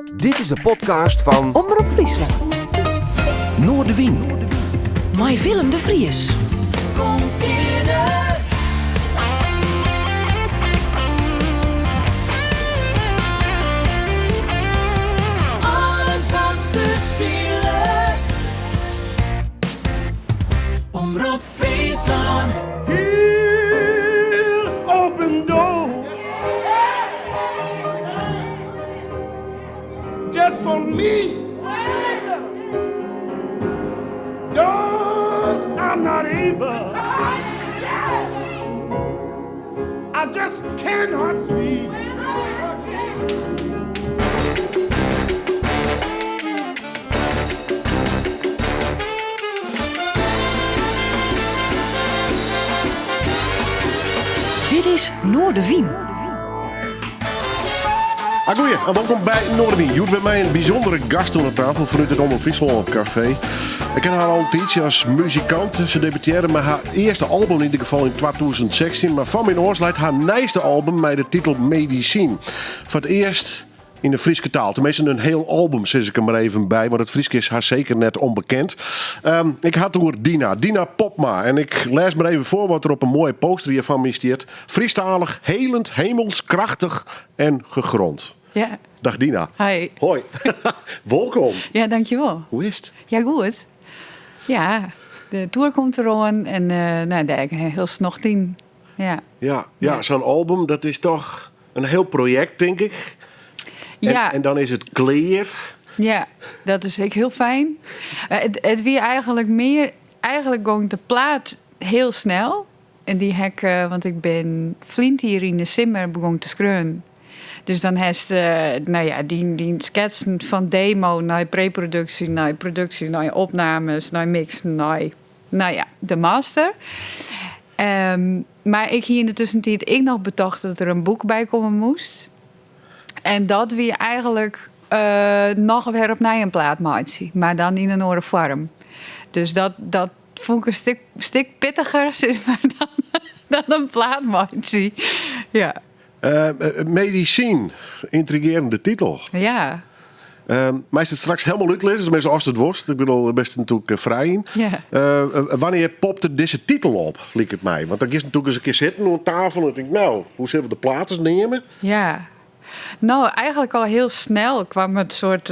Dit is de podcast fan Omrop Fryslân. Noardewyn. Mei Willem de Vries. Kom fierder. Alles wat der spilet. Omrop Fryslân. He'll open door just for me. Doors I'm not able. I just cannot see. Dit is Noardewyn. Ah, goeie en wolkom by Noardewyn. Hjoed wer mei in bysûndere gast oan de tafel fanút it Omrop Fryslân Café. Ik ken har al in tiidsje as muzikant. Se debutearre mei har earste album yn ieder gefal yn 2016. Mar foar myn noas leit har nijste album mei de titel Medisyn. Foar it earst yn de Fryske taal. Teminsten in hiel album, sis ik der mar even by, want it Frysk is har seker net ûnbekend. Ik ha it oer Dina, Dina Popma. En ik lês mar even foar wat der op in moaie poster hjir foar my stiet. Frysktalich, helend, hemels, krachtich en gegrond. Ja. Dag Dina. Hi. Hoi. Wolkom. Ja, dankjewol. Hoe is it? Ja, goed. Ja, de tour komt deroan en nou, dêr ha ik hiel nocht yn. Ja. Ja, ja, sa'n album, dat is toch in hiel projekt, tink ik. En, Ja. en dan is it klear. Ja, dat is ek hiel fijn. It wie eigentlik mear, eigentlik gong de plaat hiel snel. En dy ha ik, want ik bin ferline jier yn de simmer begûn te skriuwen. Dus dan hast, nou ja, dyn sketsen fan demo nei preproduksje, nei produksje, nei opnames, nei mixen, nei, nou ja, de master. Mar ik hie yn de tuskentiid ek noch betocht dat der in boek by komme moast. En dat wie eigentlik noch wer opnij in plaat meitsje, mar dan yn in oare foarm. Dus dat fûn ik in stik pittiger, sis mar, dan in plaat meitsje. Ja. Medisyn, yntrigearjende titel. Ja. Meist it straks hielendal útlizze, teminsten ast it wolst. Ik bedoel, dêr bist natuerlik frij yn. Ja. Wannear popte dizze titel op, liket my? Want dan giest natuerlik ris in kear sitten oan tafel en tink, nou, hoe sille we de plaat ris neame? Ja. Nou, eigentlik al hiel snel kwam it soart,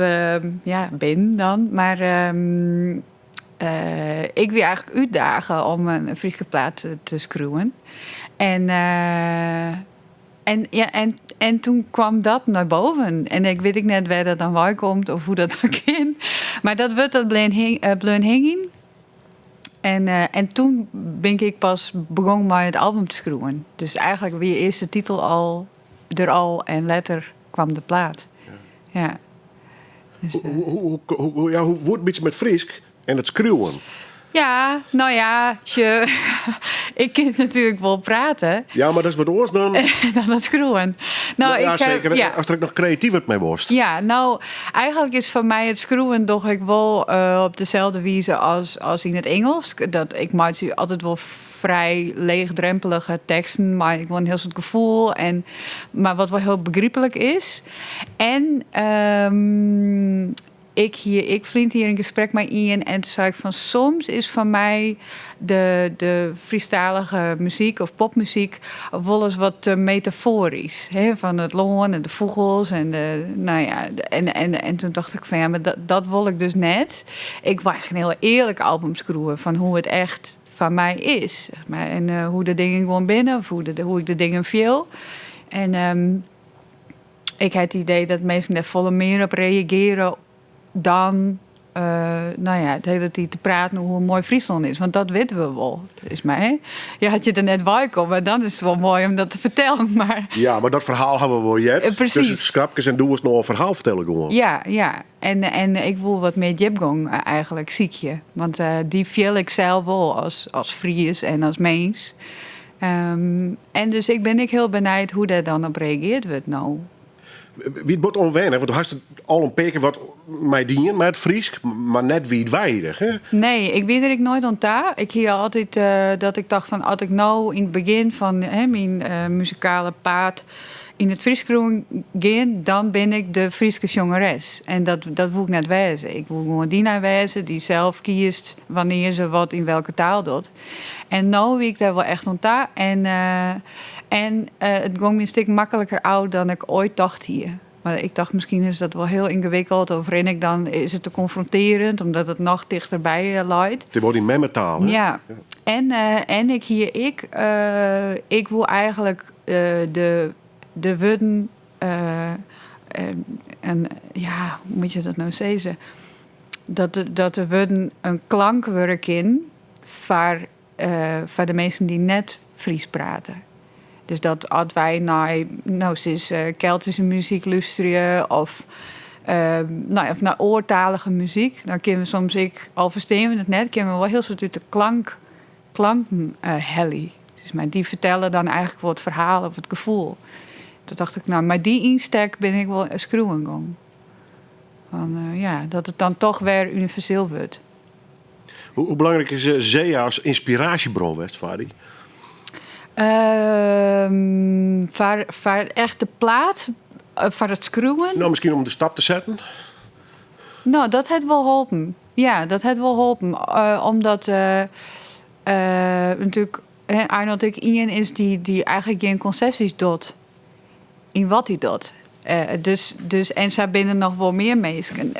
ja, binnen dan. Mar ik wie eigentlik útdage om in Fryske plaat te skriuwen. En en, ja, en toen kwam dat nei boven. En ik wit ek net wêr't dat dan wei komt of hoe't dat dan kin. Mar dat wurd dat bleaun hingjen. En toen bin ik pas begûn mei it album te skriuwen. Dus eigentlik wie earst de titel al der al en letter kwam de plaat. Ja. Dus, Ja, hoe wurdt it in bytsje mei it Frysk en it skriuwen? Ja, nou ja, ik kin natuerlik wol prate. Ja, mar dat is wat oars dan... Dan it skriuwen. Nou, Ja, ik ha, seker. ja. Ast der ek noch kreatyf wat mei wolst. Ja, nou, eigentlik is foar my it skriuwen doch ik wol op deselde wize as yn it Ingelsk. Dat ik meitsje altyd wol frij leechdrompelige teksten, mei gewoan in hiel soad gefoel en mar wat wol hiel begryplik is. En ik hie ek ferline jier in gesprek mei ien en toen sei ik fan soms is foar my de Frysktalige muzyk of popmuzyk wolris wat te metafoarysk. Hè, fan it lân en de fûgels en de, nou ja, en toen tocht ik fan ja, mar dat wol ik dus net. Ik wol eigentlik in hiel earlik album skriuwe fan hoe't it echt foar my is. Zeg maar. En hoe't de dingen gewoan binne of hoe't ik de dingen fiel. En ik ha it idee dat minsken dêr folle mear op reagearje dan nou ja, de hiele tiid te praten oer hoe moai Fryslân is. Want dat witte we wol, is my. Hè? Ja, as je der net wei komme, dan is it wol moai om dat te fertellen. Mar Ja, mar dat ferhaal hawwe we wol heard. Presys. Dus skrapkes en doe ris noch in ferhaal fertelle gewoan. Ja, ja. En ik wol wat mear djipgong eigentlik sykje. Want dy fiel ik sels wol as Fries en as mins. En dus ik bin ek hiel benijd hoe't dêr dan op reagearre wurdt no. Wie it bot ûnwennich, want do hast it al in pear kear wat mei dien mei it Frysk, mar net wiidweidich, hè? Nee, ik wie der ek noait oan ta. Ik hie altyd dat ik tocht fan as ik no yn it begjin fan, hè, myn muzikale paad. yn it Frysk skriuwen gean, dan bin ik de Fryske sjongeres. En dat, dat woe ik net wêze. Ik woe gewoan Dina wêze dy't sels kiest wannear't se wat yn welke taal docht. En no wie ik dêr wol echt oan ta. En, en it gong my in stik makliker ôf dan ik oait tocht hie. Mar ik tocht, miskien is dat wol hiel yngewikkeld of rin ik dan, is it te konfrontearjend omdat it noch tichterby leit. It is wol dyn memmetaal, hè? Ja. En, en ik hie ik, ik woe eigentlik de, de wurden en ja, hoe moat je dat no sizze? Dat de, dat de wurden in klank wurde kin foar, foar de minsken dy't net Frysk prate. Dus dat as wy nei, no sis, Keltyske muzyk lústerje of, no ja, of nei oartalige muzyk, dan kinne we soms ek, al ferstean we it net, kinne we wol hiel soad út de klank, klanken helje. Sis mar, dy fertelle dan eigentlik wol it ferhaal of it gefoel. Toen tocht ik, no, mei dy ynstek bin ik wol skriuwen gong. Fan, ja, dat it dan toch wer universeel wurdt. Hoe belangryk is Zea as ynspiraasjebron west foar dy? Foar, foar echt de plaat, foar it skriuwen? No, miskien om de stap te setten? No, dat hat wol holpen. Ja, dat hat wol holpen. Omdat natuerlik Arnold ek ien is dy't eigentlik gjin konsesjes docht yn wat hy docht. Dus, dus, en sa binne der noch wol mear minsken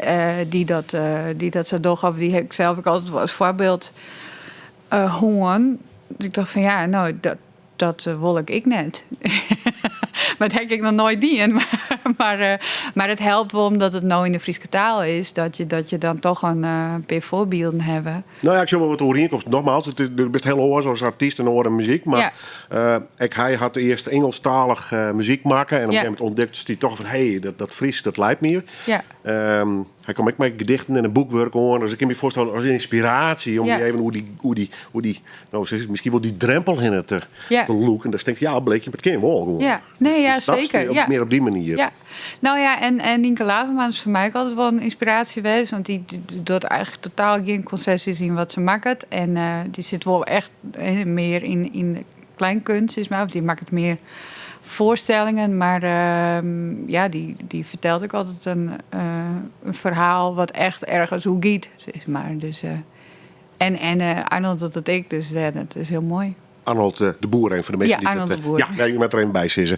dy't dat sa dogge. Of dy ha ik sels ek altyd wol as foarbyld hân. Dus ik tocht fan ja, no, dat, dat wol ik ek net. Mar dat ha ik ek noch noait dien. Mar it helpt wol omdat it no yn de Fryske taal is, dat je dan toch in pear foarbylden hawwe. No ja, ik sjoch wol wat oerienkomsten. Nogmaals, it is, do bist hiel oars as artyst en oare muzyk. Mar ek hy hat earst Ingelsktalich muzyk makke. En op in gegeven momint ûntdekte hy toch fan, hé, dat Frysk, dat leit my. Hy komt ek mei gedichten en in boekwurk oan. Dus ik kin my foarstelle as ynspiraasje om dy even oer dy, oer dy, oer dy, no sis ik, miskien wol dy drempel hinne te lûken. Dan tinkt ja, bleekje, mar it kin wol gewoan. Ja. Nee, ja, Dus dat zeker. Op, Mear op dy manier. Ja. Nou ja, en Nynke Laverman is foar my ek altyd wol in ynspiraasje west. Want dy docht eigentlik totaal gjin konsesjes yn wat se makket. En dy sit wol echt mear yn de kleinkunst, sis mar. Of dy makket mear foarstellingen. Mar ja, dy fertelt ek altyd in ferhaal wat echt ergens oer giet, sis mar. Dus, en Arnold docht dat ek, dus ja, dat is hiel moai. Arnold de Boer, een fan de minsken Ja, die Arnold dat, de Boer. Ja, nee, je moat der even by sizze.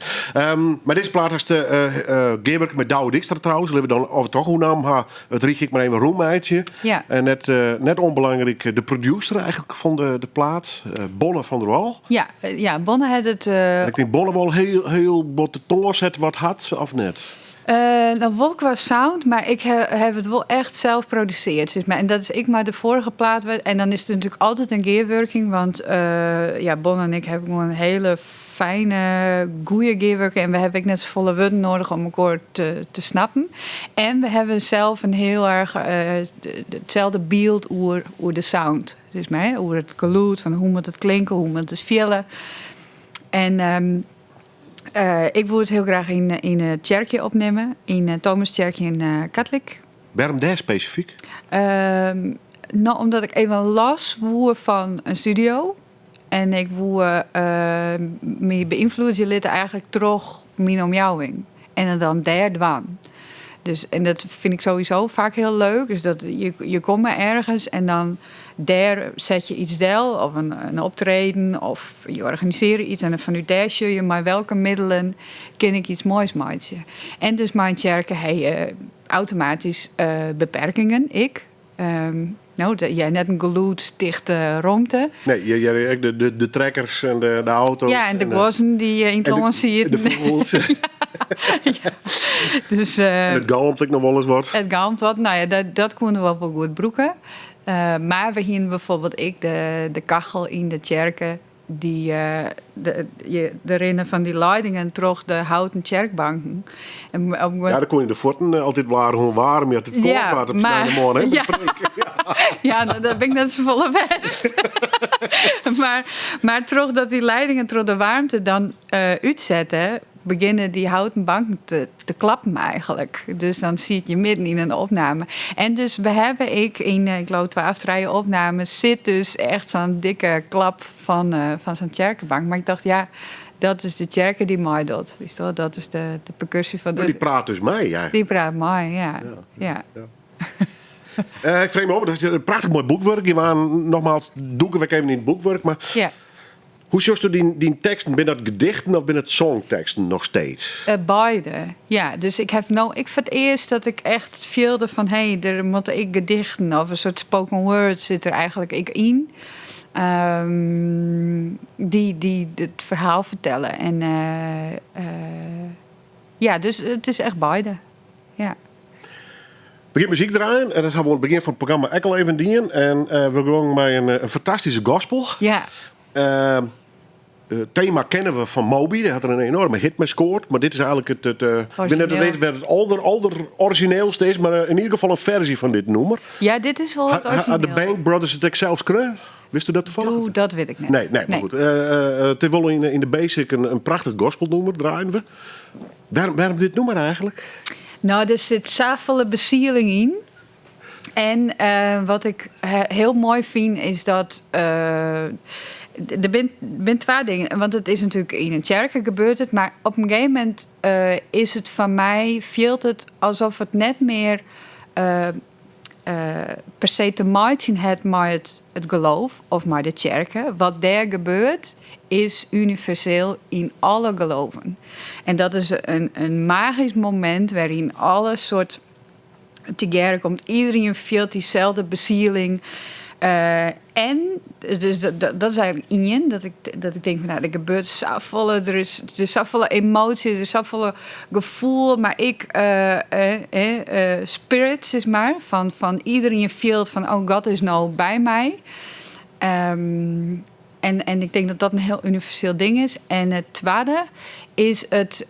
Mar dizze plaat is de gearwurking mei Douwe Dijkstra trouwens. Litte we dan of toch hoe naam ha, it rychje ik mar even rûn meitsje. En net ûnbelangryk, de producer eigentlik fan de plaat, Bonne van der Wal. Ja, ja, Bonne hat it. Ik tink Bonne wol hiel, hiel bot de toan set wat hat, of net? No wol kwa sound, mar ik ha it wol echt sels produsearre. Sis mar. En dat is ek mei de foarige plaat. En dan is it natuerlik altyd in gearwurking, want ja, Bonne en ik hawwe gewoan in hiele fijne, goede gearwurking. En we hawwe ek net safolle wurden nedich om elkoar te snappen. En we hawwe sels in hiel erch itselde byld oer de sound. Sis mar, oer it gelûd, fan hoe moat it klinke, hoe moat it fiele. En ik woe it hiel graach yn it tsjerkje opnimme, yn it Thomastsjerkje yn Katwyk. Wêrom dêr spesifyk? No, omdat ik even los woe fan in studio. En ik woe my beynfloedzje litte eigentlik troch myn omjouwing. En it dan dêr dwaan. Dus, en dat fyn ik sowieso faak hiel leuk. Dus dat je komme ergens en dan dêr set je iets del, of in optreden, of je organisearje iets. En fanút dêr sjogge je mei welke middelen kin ik iets moais meitsje. En dus mei in tsjerke ha je automatysk beperkingen, ek. No, je ha net in gelûdstichte romte. Nee, je hearre ek de trekkers en de auto's. Ja, en de guozzen dy't yn it lân sieten. De fûgels. Ja. Dus, en it galmt ek noch wolris wat. It galmt wat. No ja, dat koene we wol goed brûke. Mar we hiene byfoarbyld ek de kachel yn de tsjerke. Dy, de, der rinne fan dy leidingen troch de houten tsjerkbanken. En op Ja, dan koene je de fuotten altyd waarm, waarm. Ja, it koart waard op sneintemoarn, hè, Ja. Ja, dat bin ik net safolle west. Mar trochdat dy leidingen troch de waarmte dan útsette, begjinne dy houten banken te klappen eigenlijk. Dus dan siet je midden yn in opname. En dus we hawwe ek yn, ik leau twa of trije opnames, sit dus echt sa'n dikke klap fan sa'n tsjerkebank. Mar ik tocht, ja, dat is de tsjerke dy't meidocht. Witst wol, dat is de perkusje fan. Die praat dus mei, ja. Dy praat mei, ja. Ja. Ik freegje my ôf, dat is in prachtich moai boekwurk. Je waren, nogmaals, dûke we even yn it boekwurk. Mar hoe sjochsto dyn teksten? Binne dat gedichten of binne it songteksten noch steeds? Beide, ja. Dus ik ha no ek foar it earst dat ik echt fielde fan hé, der moatte ek gedichten of in soart spoken word sit der eigentlik ek yn. Dy't it ferhaal fertelle. En ja, dus it is echt beide. Ja. We gean muzyk draaien en dat hawwe we oan it begjin fan it programma ek al even dien. En we gongen mei in fantastyske gospel. It tema kenne we fan Moby, dêr hat er in enoarme hit mei skoard. Mar dit is eigentlik it, ik bin net weet wêr't it alder, alder origineelste is, mar yn ieder gefal in ferzje fan dit nûmer. Ja, dit is wol it Ha de origineel. Bank Brothers it ek sels skreaun? Witsto dat tafallich? Doe, dat wit ik net. Nee, nee, mar goed. It is wol yn de basic in prachtich gospelnûmer, draaien we. Wêrom dit nûmer eigentlik? No, der sit safolle besieling yn. En wat ik hiel moai fyn is dat der binne twa dingen. Want it is natuerlik yn in tsjerke gebeurt it, mar op in gegeven momint is it foar my, fielt it alsof it net mear per se te meitsjen hat mei it geloof of mei de tsjerke. Wat dêr gebeurt is universeel yn alle geloven. En dat is in magysk momint wêryn alle soart tegearre komt. Iederien fielt dyselde besieling. En, dus dat is eigentlik ien, dat ik tink fan no, der gebeurt safolle, der is safolle emoasje, der is safolle gefoel, mar ek spirit, sis mar, fan iederien fielt fan oh, God is no by my. En ik tink dat dat in hiel universeel ding is. En it twadde is it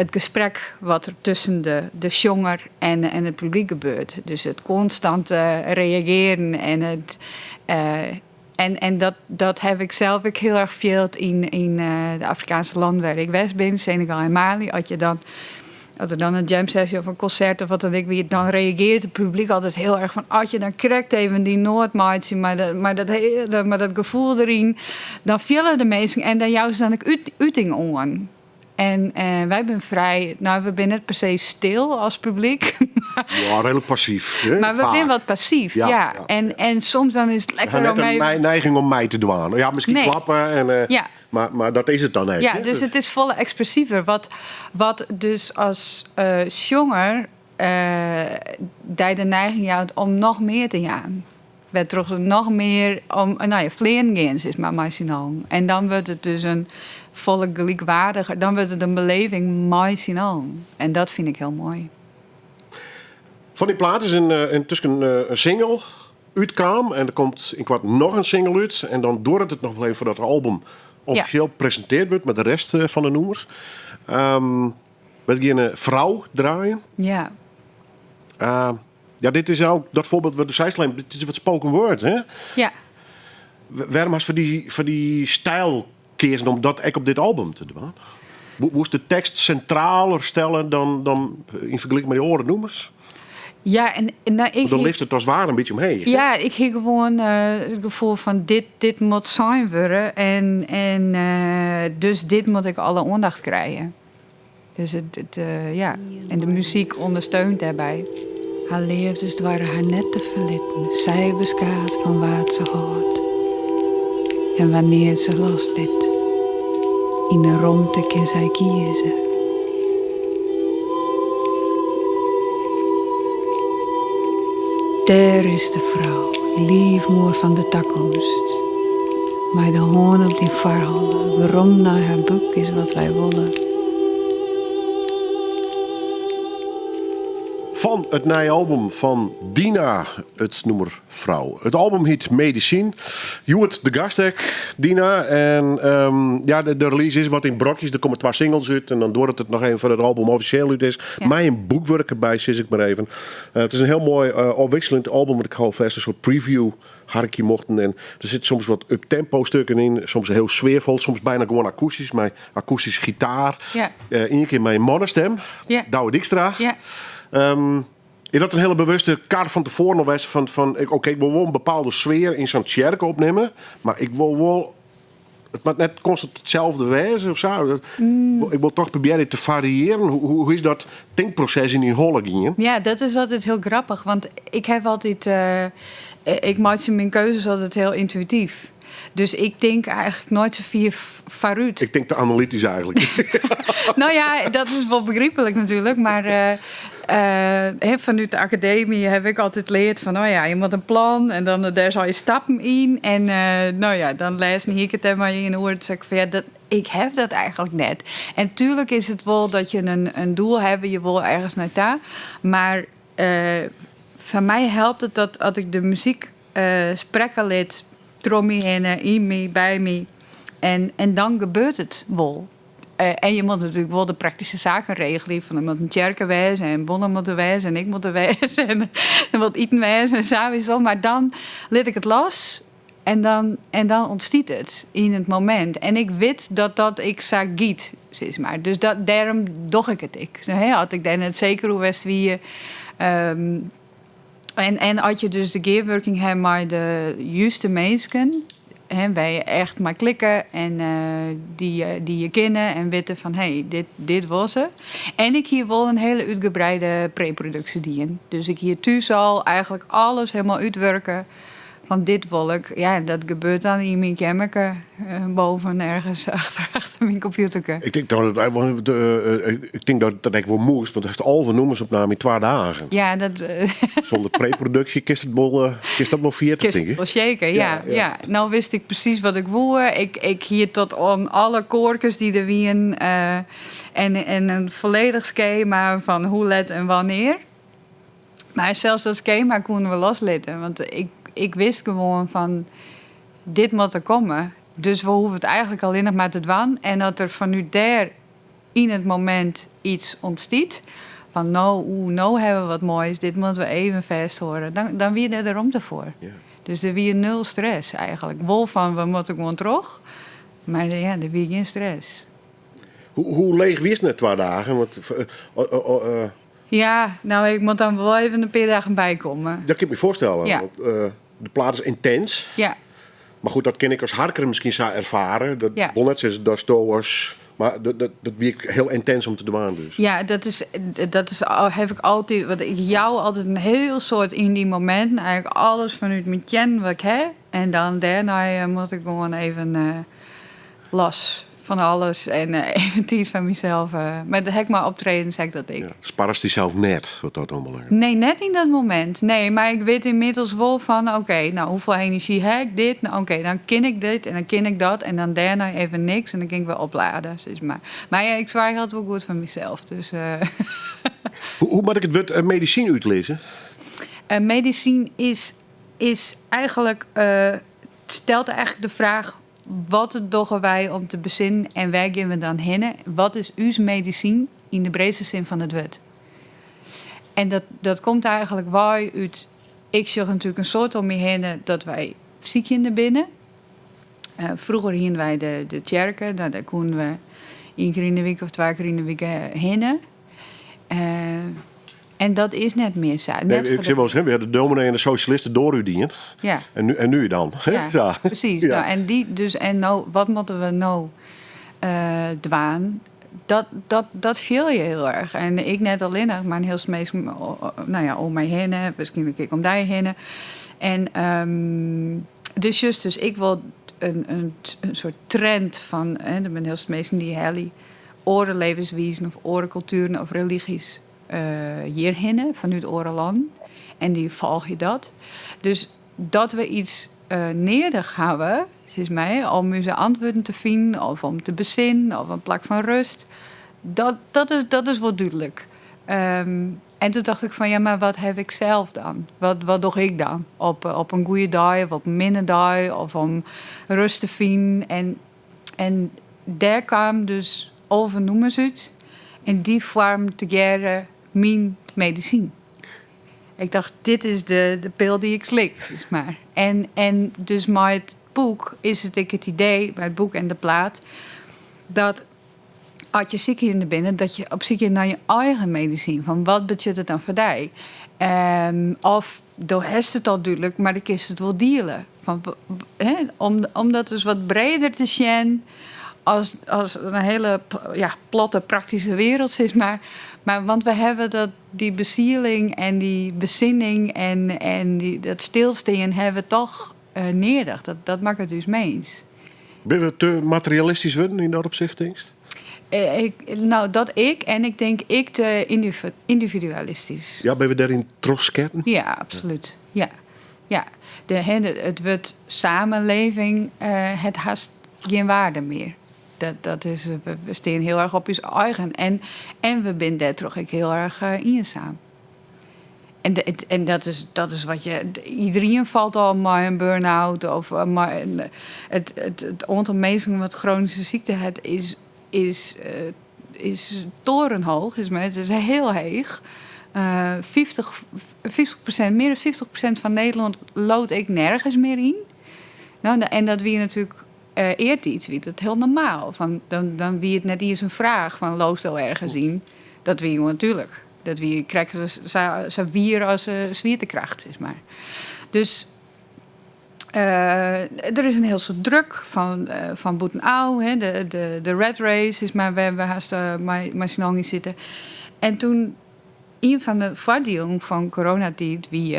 gesprek wat der tusken de sjonger en it publyk gebeurt. Dus it konstante reagearjen en it. En dat ha ik sels ek hiel erch field yn de Afrikaanske lannen wêr't ik west bin, Senegal en Mali. As je dan As der dan in jam sessie of in konsert of wat dan ek wie, dan reagearret it publyk altyd hiel erch fan as je dan krekt even dy noat meitsje mei dat gefoel deryn, dan fiele de minsken en dan jouwe se dan ek uting oan. En wy binne frij, no we binne net per se stil as publyk. Ja, reedlik passyf. Hè? Mar we binne Faak. wat passyf, ja. En soms dan is it We lekker ha net om in even neiging om mei te dwaan. Ja, miskien Nee. klappe en mar dat is it dan net. Ja, hè? dus it is folle ekspressiver. Wat dus as sjonger dy de neiging jout om noch mear te jaan. Wêrtroch se noch mear om, no ja, fleanen gean, sis mar, mei syn allen. En dan wurdt it dus in folle gelykwaardiger, dan wurdt it in beleving mei syn allen. En dat fyn ik hiel moai. Fan dy plaat is yntusken in single útkaam en der komt ynkoarten noch in single út. En dan duorret it noch wol even foardat it album offisjeel presintearre wurdt mei de rest fan de nûmers. We geane Frou draaien. Ja, dit is ook dat foarbyld wat do seist, Leen, dit is wat spoken word, hè? Ja. Wêrom hast foar dy styl keazen om dat ek op dit album te dwaan? Woest de tekst sintraler stelle dan yn fergelyk mei de oare nûmers? Ja, en no, ik Want dan lift it as it ware in bytsje omheech. Ja, ik hie gewoan it gefoel fan dit moat sein wurde en dus dit moat ek alle oandacht krije. Dus it, ja, en de muzyk ûndersteunt dêrby. Har leafdes doare har net te ferlitten, sy beskaat fan wa't se hâldt en wannear't se loslit. Yn 'e romte kin sy kieze. Dêr is de frou, liifmoer fan de takomst. Mei de hân op dyn foarholle, werom nei har búk is wat wy wolle. Fan it nije album fan Dina, it nûmer Frou. It album hyt Medisyn. Hjoed de gast ek, Dina. En ehm, ja, de, de release is wat yn brokjes. Der komme twa singles út en dan duorret it noch even foardat it album offisjeel út is. Ja. Mei in boekwurk derby, sis ik mar even. Eh, it is in hiel moai eh, ôfwikseljend album, want ik ha alfêst in soart preview harkje mochten. En der sitte soms wat uptempo stikken yn, soms hiel sfearfol, soms byna gewoan akoestysk, mei akoestyske gitaar. Ja. Eh, ien kear mei in mannestem, Ja. Douwe Dijkstra. Ja. Ehm, is dat in hiele bewuste kar fan tefoaren al west? Fan, fan, oké, ik wol wol in bepaalde sfear yn sa'n tsjerke opnimme, mar ik wol wol. It moat net konstant itselde wêze of sa. Dat- Ik wol toch probearje te fariearjen. Hoe, hoe is dat tinkproses yn dyn holle gien? Ja, dat is altyd hiel grappich. Want ik ha altyd. eh, ik meitsje myn keuzes altyd hiel yntuïtyf. Dus ik tink eigentlik noait sa fier foarút. Ik tink te analytysk eigentlik. Nou ja, dat is wol begryplik natuerlik. Mar eh, eh, hè, fanút de akademy ha ik altyd leard fan, no ja, je moatte in plan en dan dêr sille je stappen yn. En eh, no ja, dan lêsten hie ik it dêr mei ien oer. Toen sei ik fan ja, dat, ik ha dat eigentlik net. En tuerlik is it wol dat je in doel hawwe, je wolle ergens nei ta. Mar eh, foar my helpt it dat as ik de muzyk eh, sprekke lit troch my hinne, yn my, by my. En, en dan gebeurt it wol. Eh, en je moatte natuerlik wol de praktyske saken regelje. Fan der moat in tsjerke wêze en bonnen moatte wêze en ik moat der wêze en der moat iten wêze en sawiesa. Mar dan lit ik it los en dan, en dan ûntstiet it yn it momint. En ik wit dat dat ek sa giet, sis mar. Dus dat, dêrom doch ik it ek. Hè, as ik dêr net seker oer west wie. En, en as je dus de gearwurking ha mei de juste minsken, hè, wêr't je echt mei klikke en eh, dy, dy't je kenne en witte fan hé, dit, dit wol se. En ik hie wol in hiele útgebreide preproduksje dien. Dus ik hie thús al eigentlik alles hielendal útwurke. Fan dit wol ik. Ja, en dat gebeurt dan yn myn keammerke eh, boven ergens achter, achter myn kompjûterke. Ik tink dat, het, eh, ik tink dat dat ek wol moast, want hast 11 nûmers opnaam yn twa dagen. Ja, dat. eh, Sûnder preproduksje kinst it wol, eh, kinst dat wol ferjitte, Kinst tink ik. wol seker, ja, Ja, ja. ja. No wist ik presys wat ik woe. Ik, ik hie tot oan alle koarkes dy't der wienen. eh, en, en in folledich skema fan hoe let en wannear. Mar sels dat skema koene we loslitte. Want ik, ik wist gewoan fan dit moat der komme. Dus we hoege it eigentlik allinnich mar te dwaan. En dat der fanút dêr yn it momint yts ûntstiet. Fan no, oeh, no ha we wat moais, dit moatte we even fêsthâlde. Dan, dan wie dêr de romte foar. Ja. Dus der wie nul stress eigentlik. Wol fan we moatte gewoan troch, mar ja, der wie gjin stress. Hoe, hoe leech wiest nei twa dagen? Want, eh, oh, oh, oh, eh, Ja, no, ik moat dan wol even in pear dagen bykomme. dat kin ik my foarstelle. Ja. Want, eh, de plaat is yntins. Ja, Mar goed, dat kin ik as harker miskien sa erfare. Dat Ja. wol net sizze datsto as. Mar dat, dat, dat wie ek hiel yntins om te dwaan dus. Ja, dat is, dat is, al- ha ik altyd. Want ik jou altyd in hiel soad yn dy mominten. Eigentlik alles fanút myn teannen wat ik ha. En dan dêrnei eh, moat ik gewoan even eh, los fan alles. En eh, even tiid foar mysels. eh. Mar dat ha ik mei optredens, ha ik dat ek. Ja. Sparrest dysels net, wat dat oanbelanget. Nee, net yn dat momint. Nee, mar ik wit ynmiddels wol fan, oké, no, hoefolle enerzjy ha ik dit? No, oké, dan kin ik dit en dan kin ik dat. En dan dêrnei even niks en dan kin ik wer oplade, sis mar. Mar ja, ik soargje altyd wol goed foar mysels. Dus, eh, Hoe, hoe moat ik it wurd eh, medisyn útlizze? Eh, medisyn is, is eigentlik, eh, stelt eigentlik de fraach: wat dogge wy om te besinnen en wêr geane we dan hinne? Wat is ús medisyn yn de breedste sin fan it wurd? En dat, dat komt eigentlik wei út. Ik sjoch natuerlik in soad om my hinne dat wy sykjende binne. Eh, froeger hiene wy de, de tsjerke, no, dêr koene we ien kear yn de wike of twa kear yn de wike hinne. Eh, en dat is net mear sa. Nee, Net ik foar de- sis wolris, hè, we ha de dominee en de sosjalisten de doar útdien. Ja. En nu, en nu dan? Hè? Ja, Sa. presys. Ja. No, en, dy, dus, en no, wat moatte we no eh, dwaan? Dat, dat, dat fiel je hiel erch. En ik net allinnich, mar in hiel soad minsken no ja, om my hinne, wierskynlik ek om dy hinne. En ehm, dus just, dus ik wol in, in, in soart trend fan, hè, der binne hiel soad minsken dy't helje oare levenswizen of oare kultueren of religys eh, hjirhinne, fanút oare lannen. En dy folgje dat. Dus dat we yts eh, nedich hawwe, sis mar, om ús antwurden te finen of om te besinnen of in plak fan rêst, dat, dat, is, dat is wol dúdlik. Ehm, En toen dacht ik van ja, maar wat heb ik zelf dan? Wat doch ik dan? Op in goede dei of op in minne dei of om rêst te finen. En dêr kaam dus 11 nûmers út. En dy foarmen tegearre myn medisyn. Ik tocht, dit is de pil dy't ik slik, sis mar. En dus mei it boek is it ek it idee, mei it boek en de plaat, dat as je sykjende binne, dat je op syk geane nei je eigen medisyn. Fan wat betsjut it dan foar dy? Of do hast it al dúdlik, mar dan kinst it wol diele. Fan, hè, om dat dus wat breder te sjen as in hiele, ja, platte praktyske wereld, sis mar. Mar want we hawwe dat, dy besieling en dy besinning en dat stilstean hawwe we toch nedich. Dat makket ús mins. Binne we te materialistysk wurden yn dat opsicht, tinkst? No, dat ik. En ik tink ek te yndividualistysk. Ja, binne we dêryn trochsketten? Ja, absolút. Ja. Ja. Hè, it wurd samenleving hat hast gjin wearde mear. Dat is, we steane hiel erch op ús eigen. En we binne dêrtroch ek hiel erch iensaam. En dat is wat je. Iderien falt al mei in burn-out. Of it oantal minsken wat chronische sykte hat, is torenhoog. It is hiel heech. 50%, mear dan 50% fan Nederlân leaut ek nergens mear yn. No, en dat wie natuerlik eartiids wie dat hiel normaal. Fan, dan wie it net iens in fraach fan leausto ergens yn. Dat wie gewoan natuerlik. Dat wie krekt sa wier as swiertekracht, sis mar. Dus der is in hiel soad druk fan bûtenôf. Hè, de rat race, sis mar, wêr't we hast mei syn allen yn sitte. En toen, ien fan de foardielen fan coronatiid wie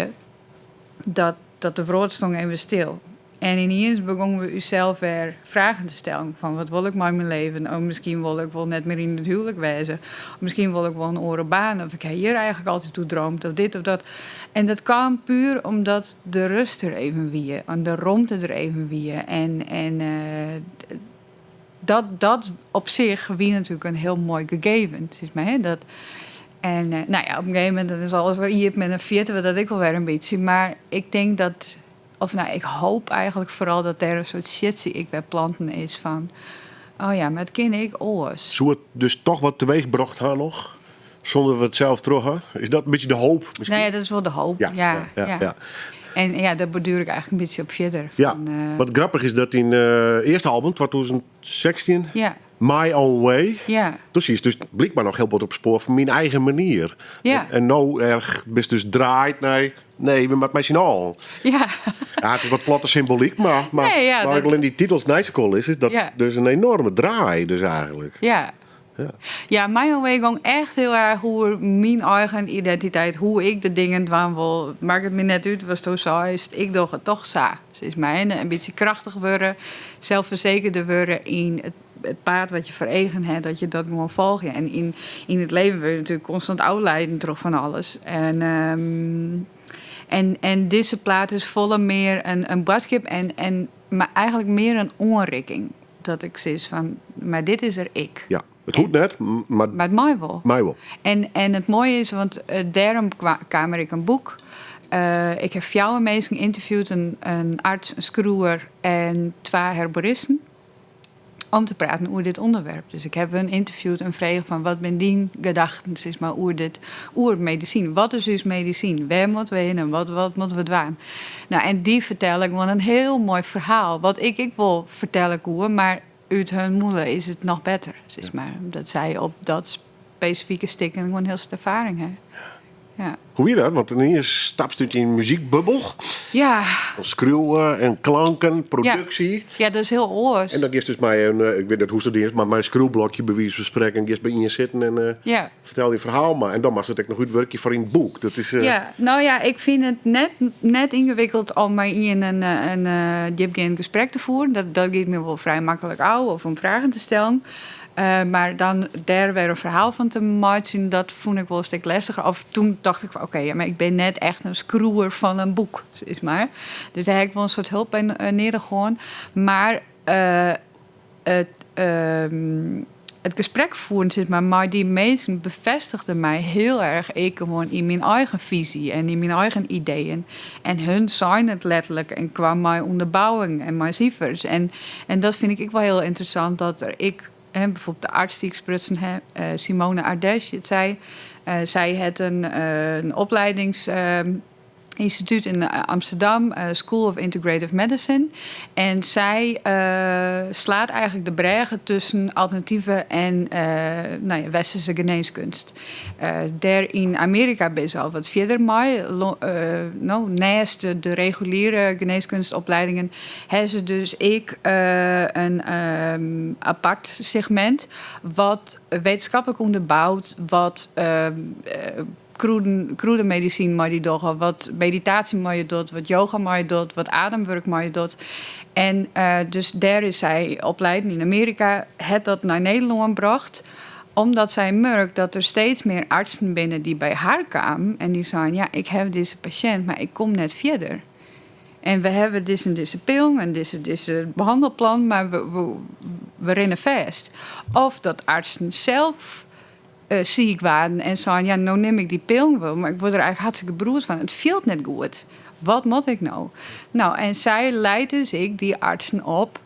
dat de wrâld stong even stil. En yniens begûnen we ússels wer fragen te stellen. Fan wat wol ik mei myn leven? Oh, miskien wol ik wol net mear yn it houlik wêze. Of miskien wol ik wol in oare baan. Of ik ha hjir eigentlik altyd oer dreamd. Of dit of dat. En dat kaam puer omdat de rêst der even wie. En de romte der even wie. En dat op sich wie natuerlik in hiel moai gegeven. Sis mar, hè? En nou ja, op in gegeven momint dan is alles wer iepen en dan ferjitte we dat ek wol wer in bytsje. Mar ik tink dat, of no, ik hoopje eigentlik foaral dat der in soart sjitsje ek wer planten is fan, oh ja, mar it kin ek oars. Soe it dus dochs wat teweechbrocht ha noch? Sûnder we it sels troch ha? Is dat in bytsje de hoop miskien? Nee, dat is wol de hoop. Ja. En ja, dêr borduer ik eigentlik in bytsje op fierder. Fan, Wat grappich is dat dyn earste album, 2016, My Own Way. Doe sietst dus blykber noch hiel bot op spoar fan myn eigen manier. En no erch bist dus draaid nei, nee, we moatte mei syn allen. Ja, it is wat platte symbolyk, mar Nee, ja, mar ik yn dy titels neist is, is dat dus in enoarme draai dus eigentlik. Ja, My Own Way gyng echt hiel erch oer myn eigen identiteit, hoe't ik de dingen dwaan wol. Makket my net út watsto seist, ik doch it dochs sa. Sis mar, in bytsje krachtich wurde, selsfersekerder wurde yn it paad wat je foar eagen ha, dat je dat gewoan folgje. En yn it leven wurde je natuerlik konstant ôfleiden troch fan alles. En dizze plaat is folle mear in boadskip, mar eigentlik mear in oanrikking. Dat ik sis fan, mar dit is der ek. Ja, it hoecht net, mar Mar it mei wol. Mei wol. En it moaie is, want dêrom kaam der ek in boek. Ik ha fjouwer minsken ynterviewd, in arts, in skriuwer en twa herboristen. Om te praten oer dit ûnderwerp. Dus ik ha hun ynterviewd en frege fan wat binne dyn gedachten, sis mar, oer dit, oer medisyn. Wat is ús medisyn? Wêr moatte we hinne? Wat moatte we dwaan? No, en dy fertelle gewoan in hiel moai ferhaal. Wat ik ek wol fertelle koe, mar út hun mûle is it noch better, sis mar. Omdat sy op dat spesifike stik gewoan hiel soad erfaring ha. Ja. Hoe wie dat? Want yniens stapst út dyn muzykbubbel. Fan skriuwen en klanken, produksje. Ja, dat is hiel oars. En dan giest dus mei in, ik wit net hoe'tst dat diest, mar mei in skriuwblokje by wize fan sprekken, giest by ien sitten en fertel dyn ferhaal mar. En dan moatst it ek noch útwurkje foar yn it boek. Dat is, Ja, no ja, ik fyn it net yngewikkeld om mei ien in djipgeand gesprek te fieren. Dat giet my wol frij maklik ôf, of om fragen te stellen. Mar dan dêr wer in ferhaal fan te meitsjen, dat fûn ik wol in stik lestiger. Of toen tocht ik fan, oké, ja, mar ik bin net echt in skriuwer fan in boek, sis mar. Dus dêr ha ik wol in soart help by nedich hân. Mar it Het gesprek voeren sis mar, mei dy minsken befêstigde my hiel erch ek gewoan yn myn eigen fisy en yn myn eigen ideeën. En hun seinen it letterlik en kwam mei ûnderbouwing en mei sifers. En, en dat fyn ik ek wol hiel ynteressant dat der ek, hè, byfoarbyld de arts dy't ik sprutsen ha, Simone Ardesch hjit sy, sy hat in, in opliedings ynstitút yn Amsterdam, School of Integrative Medicine. En sy slaat eigentlik de brêge tusken alternative en nou ja, westerske genêskunst. Dêr yn Amearika binne se al wat fierder mei. No, neist de reguliere genêskunstopliedingen hawwe se dus ek in apart segmint wat wittenskiplik ûnderboud wat krûden, krûdemedisinen mei dy dogge, wat meditaasje mei je docht, wat yoga mei je docht, wat ademwurk mei je docht. En dus dêr is sy oplieden yn Amearika, hat dat nei Nederlân brocht, omdat sy murk dat der steeds mear artsen binne dy't by har kamen en dy seinen, ja, ik haw dizze pasjint, mar ik kom net fierder. En we hawwe dizze en dizze pil en dizze dizze behannelplan, mar we, we, we rinne fêst. Of dat artsen sels siik waarden en seinen, ja, no nim ik dy pillen wol, mar ik wurd der eigentlik hartstikke beroerd fan. It fielt net goed. Wat moat ik no? No, en sy leit dus ek dy artsen op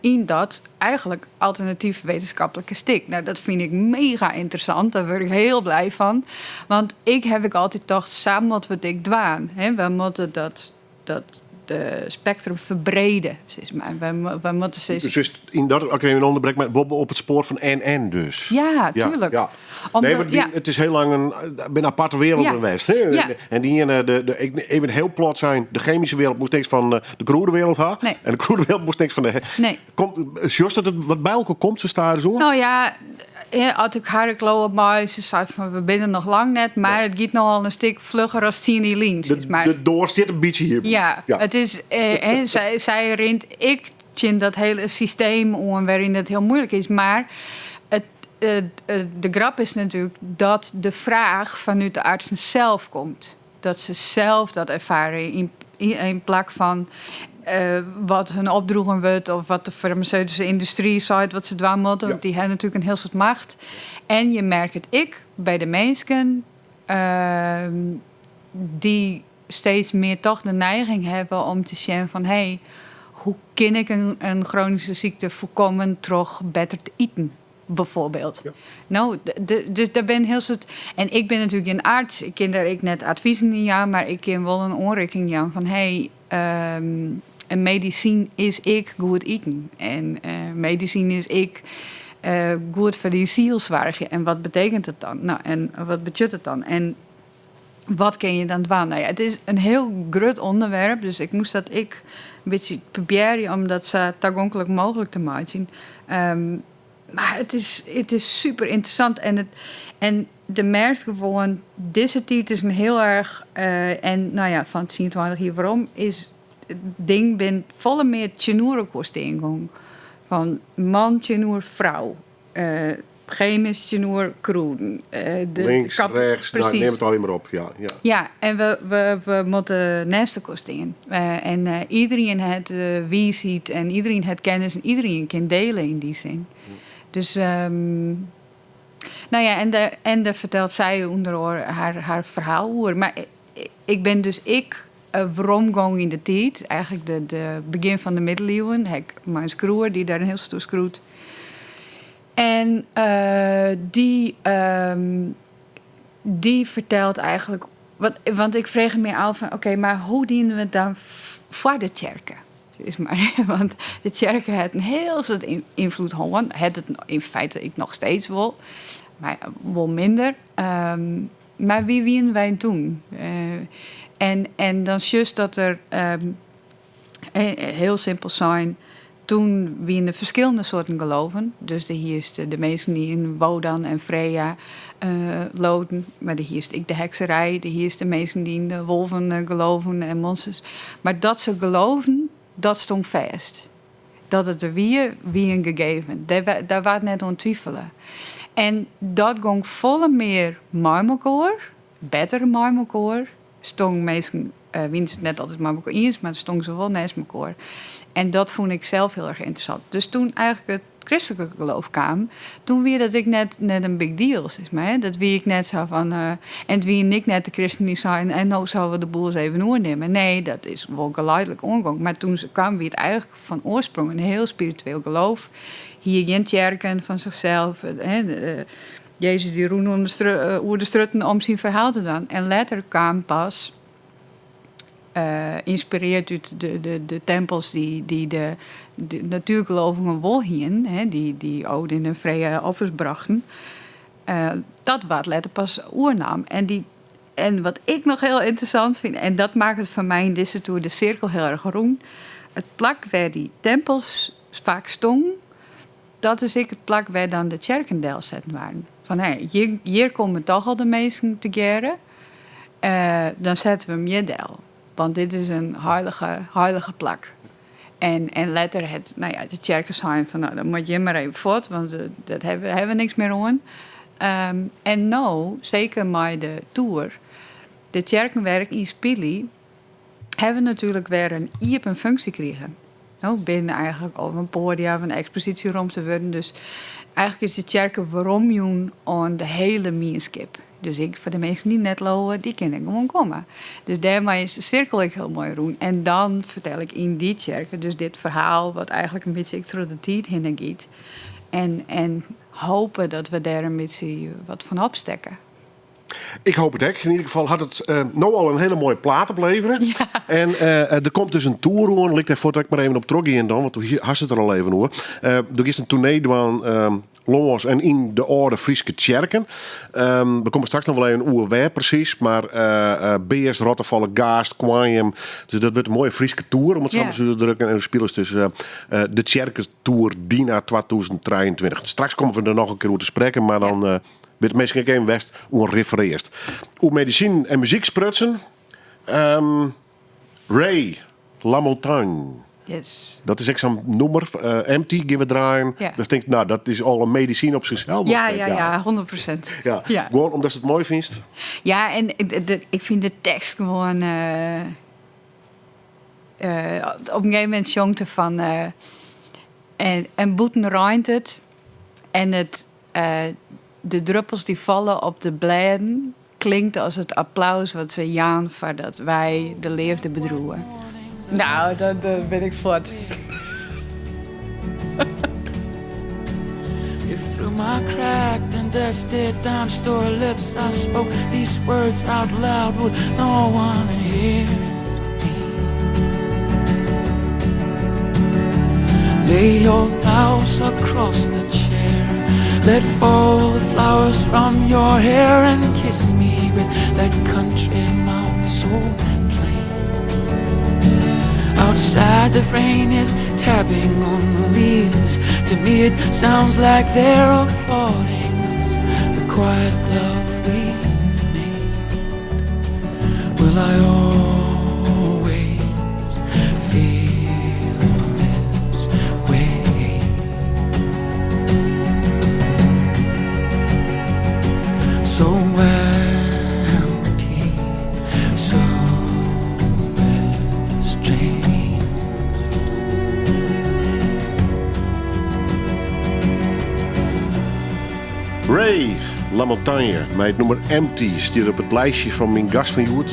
yn dat eigentlik alternatyf wittenskiplike stik. No, dat fyn ik mega ynteressant. Dêr wurd ik hiel blij fan. Want ik haw ek altyd tocht, sa moatte we it ek dwaan. We moatte dat dat de spektrum ferbrede, sis mar. We moatte sizze. Dus yn dat, as ik even ûnderbrek, mar wol op it spoar fan en-en dus. Ja, tuerlik. Ja. Nee, want ja. it is hiel lang in, binne aparte werelden west. Hè? Ja. En dy iene, de, ik, even hiel plat sein, de chemyske wereld moast niks fan de krûdewereld ha. Nee. En de krûdewereld moast niks fan de. Nee. Komt, sjochst dat it wat by elkoar komt, sa stadichoan? No ja, as ik har ek leauwe mei, se sei fan we binne noch lang net, mar it giet no al in stik flugger as tsien jier lyn. De, mar. de doar stiet in bytsje iepen. Ja, ja. It is, eh, sy, sy rint ek tsjin dat hiele systeem oan wêryn it hiel muoilik is. Mar it, de grap is natuerlik dat de fraach fanút de artsen sels komt. Dat se sels dat erfare yn, yn plak fan wat hun opdroegen wurdt of wat de farmaseutyske yndustry seit wat se dwaan moatte. Want dy hawwe natuerlik in hiel soad macht. En je merke it ek by de minsken dy't steeds mear toch de neiging hawwe om te sjen fan hé, hoe kin ik in chronyske sykte foarkomme troch better te iten? Bijvoorbeeld. Ja. No, dus dêr binne hiel soad. En ik bin natuerlik gjin arts, ik kin dêr ek net advizen yn jaan, mar ik kin wol in oanrikking jaan fan hé, in medisyn is ek goed iten. En medisyn is ek goed foar dyn siel soargje. En wat betekent dat dan? No, en wat betsjut it dan? En wat kinne je dan dwaan? No ja, it is in hiel grut ûnderwerp, dus ik moast dat ek in bytsje probearje om dat sa tagonklik mooglik te meitsjen. Mar it is, it is super ynteressant en, it, en de merkst gewoan, dizze tiid is in hiel erch, en no ja, fan 10, 20 jier werom is it ding bin folle mear tsjinoer elkoar stean gong. Fan man tsjinoer frou. Chemysk tsjinoer krûden. De Links, kap, rechts, nou, precies. nim it allegear mar op. Ja, ja. Ja, en we, we, we moatte neist elkoar stean. En iderien hat wiisheid en iderien hat kennis en iderien kin diele yn dy sin. Dus, no ja, en, de, en dêr fertelt sy ûnder oare har, har ferhaal oer. Mar ik bin dus ek weromgong yn de tiid, eigentlik de, de begjin fan de middeliuwen, ha ik mei in skriuwer dy't dêr in hiel soad oer skriuwt. En dy, dy fertelt eigentlik, want, want ik frege my ôf fan oké, mar hoe dienen we it dan foar de tsjerke? Is mar, want de tsjerke hat in hiel soad ynfloed hân, hat it yn feite ek noch steeds wol, mar wol minder. Mar wie wienen wy toen? En, en dan sjochst dat der, hiel simpel sein, toen wienen der ferskillende soarten geloven. Dus der hiest de minsken dy't yn Wodan en Freya leauden, mar der hiest ek de hekserij, der hiest de minsken dy't yn de wolven geloven en monsters. Mar dat se geloven, dat stong fêst. Dat it der wie, wie in gegeven. Dêr, dêr waard net oan twifele. En dat gong folle mear mei mekoar, better mei mekoar. Stong minsken, wienen se it net altyd mei mekoar iens, mar stongen se wol neist mekoar. En dat fûn ik sels hiel erch ynteressant. Dus toen eigentlik it kristlike geloof kaam, toen wie dat ek net, net in big deal, sis mar. Hè. Dat wie ek net sa fan. Eh, en it wiene ek net de kristenen dy't seinen: en no sille we de boel ris even oernimme. Nee, dat is wol geleidelijk oangongen. Mar toen se kaam, wie it eigentlik fan oarsprong in hiel spiritueel geloof. Hie gjin tsjerken fan sichsels. Hè, Jezus dy rûn oer de strjitten om syn ferhaal te dwaan. En letter kaam pas ynspirearre út de tempels dy't de natuergelovigen wol hienen, dy't Odin en Freya offers brochten, dat waard letter pas oernaam. En, dy, en wat ik noch hiel ynteressant fyn, en dat makket foar my yn dizze toer de sirkel hiel erch rûn, it plak wêr't dy tempels faak stongen, dat is ek it plak wêr't dan de tsjerken delsetten waarden. Fan hé, hjir komme toch al de minsken tegearre, dan sette we 'm hjir del. Want dit is in heilige, heilige plak. En, en letter hat nou ja, de tsjerke sein fan nou, dan moat jim mar even fuort, want dat hawwe we niks mear oan. En no, seker mei de toer, de tsjerken wêr't ik yn spylje, hawwe natuerlik wer in iepen funksje krigen. No binne eigentlik al in poadia of in eksposysjeromte wurden. Dus eigentlik is de tsjerke weromjûn oan de hiele mienskip. Dus ek foar de minsken dy't net leauwe, dy kinne gewoan komme. Dus dêrmei is de sirkel ek hiel moai rûn. En dan fertel ik yn dy tsjerke dus dit ferhaal, wat eigentlik in bytsje ek troch de tiid hinne giet. En, en hope dat we dêr in bytsje wat fan opstekke. Ik hoop it ek. Yn ieder gefal hat it eh, no al in hiele moaie plaat oplevere. Ja. En eh, der komt dus in toer oan. Lit ik dêr fuort ek mar even op trochgean dan, want do hast it der al even oer. Eh, do giest in toernee dwaan lâns en yn de âlde Fryske tsjerken. We komme straks noch wol even oer wêr presys, mar Bears, Rottefalle, Gaast, Koarnjum. Dus dat wurdt in moaie Fryske toer, om it sa mar te drukken. En do spilest dus de tsjerketoer Dina 2023. Straks komme we der noch in kear oer te sprekken, mar dan Wit minsken ek even wêr'tst oan referearst. Oer medisinen en muzyk sprutsen. Um, Ray LaMontagne. Yes. Dat is ek sa'n nûmer, uh, Empty, gean we draaien. Ja. Dan tink ik, nou, dat is al in medisyn op sichsels. Ja, 100%. Ja. Ja. Gewoan omdat it moai fynst? Ja, en ik fyn de tekst gewoan. Uh, uh, op in gegeven momint sjongt er fan. Uh, en, en bûten reint it. En it, de druppels dy't falle op de blêden klinkt as it applaus wat se jaan foardat wy de leafde bedriuwe. Nou, dan bin ik fuort. If through my cracked and dusty dime store lips I spoke these words out loud, would no one hear me? Lay your blouse across the chair. Let fall the flowers from your hair and kiss me with that country mouth so plain. Outside the rain is tapping on the leaves. To me it sounds like they're applauding us. The quiet love we've made. Will I always feel this way? So empty, so strange. Ray LaMontagne mei it nûmer Empty stiet op it lijstje fan myn gast fan hjoed.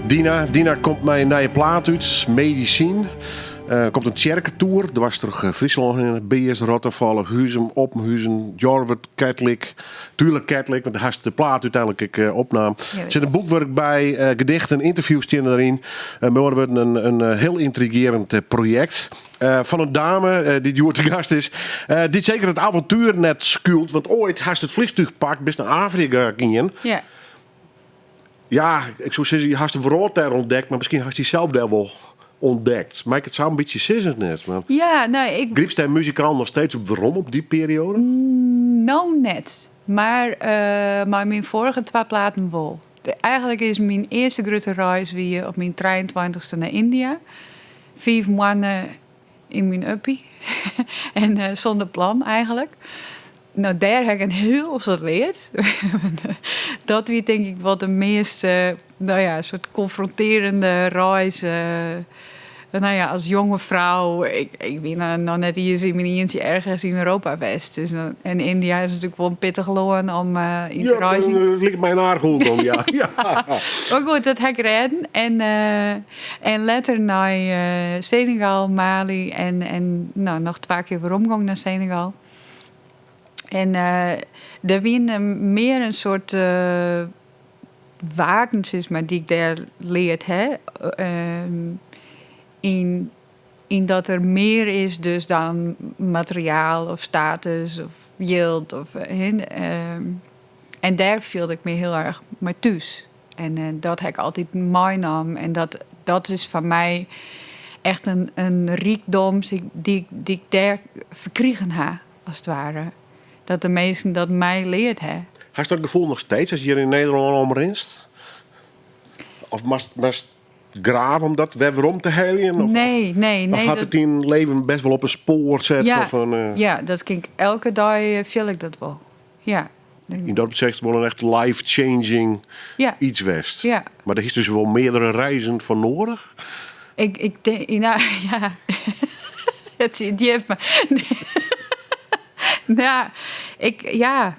Dina, Dina komt mei in nije plaat út, Medisyn. Uh, komt in tsjerketoer, dwers troch eh, Fryslân hinne. Bears, Rottefalle, Huzum, Oppenhuzen, Jorwert, Ketlik. Tuerlik Ketlik, want dêr hast de plaat úteinlik ek eh, opnaam. Der sit in boekwurk by, eh, gedichten, ynterviews steane deryn. Uh, mei oare wurden in, in eh, hiel yntrigearjend eh, projekt. Eh, fan in dame eh, dy't hjoed te gast is. Eh, dy't seker it avontuer net skuwt. Want oait hast it fleantúch pakt, bist nei Afrika gien. Ja. Ja, ik soe sizze, je hast de wrâld dêr ûntdekt, mar miskien hast dysels dêr wol ûntdekt. Mei ik it sa in bytsje sizze net? Mar Ja, no, ik, grypst dêr muzikaal noch steeds op werom op dy perioade? No net. Mar eh, mei myn foarige twa platen wol. De, eigentlik is myn earste grutte reis wie op myn 23ste nei Yndia. 5 moanne yn myn uppie. en eh, sûnder plan eigentlik. No, dêr ha ik in hiel soad leard. Dat wie tink ik wol de meast, eh, no ja, soart konfrontearjende reis. eh, Nou ja, as jonge frou, ik, ik wie noch net iens yn myn ientsje ergens yn Europa west. Dus dan, en India is natuerlik wol in pittich lân om yn te Ja, reizen. dat liket my in aardich oergong, ja. ja. Maar goed, dat ha ik rêden. En, en letter nei Senegal, Mali en, en nou, noch twa kear weromgong nei Senegal. En der wiene mear in soart waarden, sis mar, dy't ik dêr leard ha. Yn, yn dat der mear is dus dan materiaal of status of jild. Of, en dêr fielde ik my hiel erch mei thús. En dat ha ik altyd meinaam. En dat, dat is foar my echt in rykdom dy't ik dêr ferkrigen ha, as it ware. Dat de minsken dat my leard ha. Hast dat gefoel noch steeds as hjir yn Nederlân omrinst? Of moatst, moatst grave om dat wer werom te heljen? Of, Nee, nee, of nee. hat it dyn leven best wol op in spoar set? Ja, Of in, ja, dat kin ik elke dei fiel ik dat wol. Ja. Yn dat opsicht wol in echt life-changing iets west. Ja. Mar dêr hiest dus wol meardere reizen foar nedich? Ik tink, nou ja, it sit djip. Ja, ik, ja,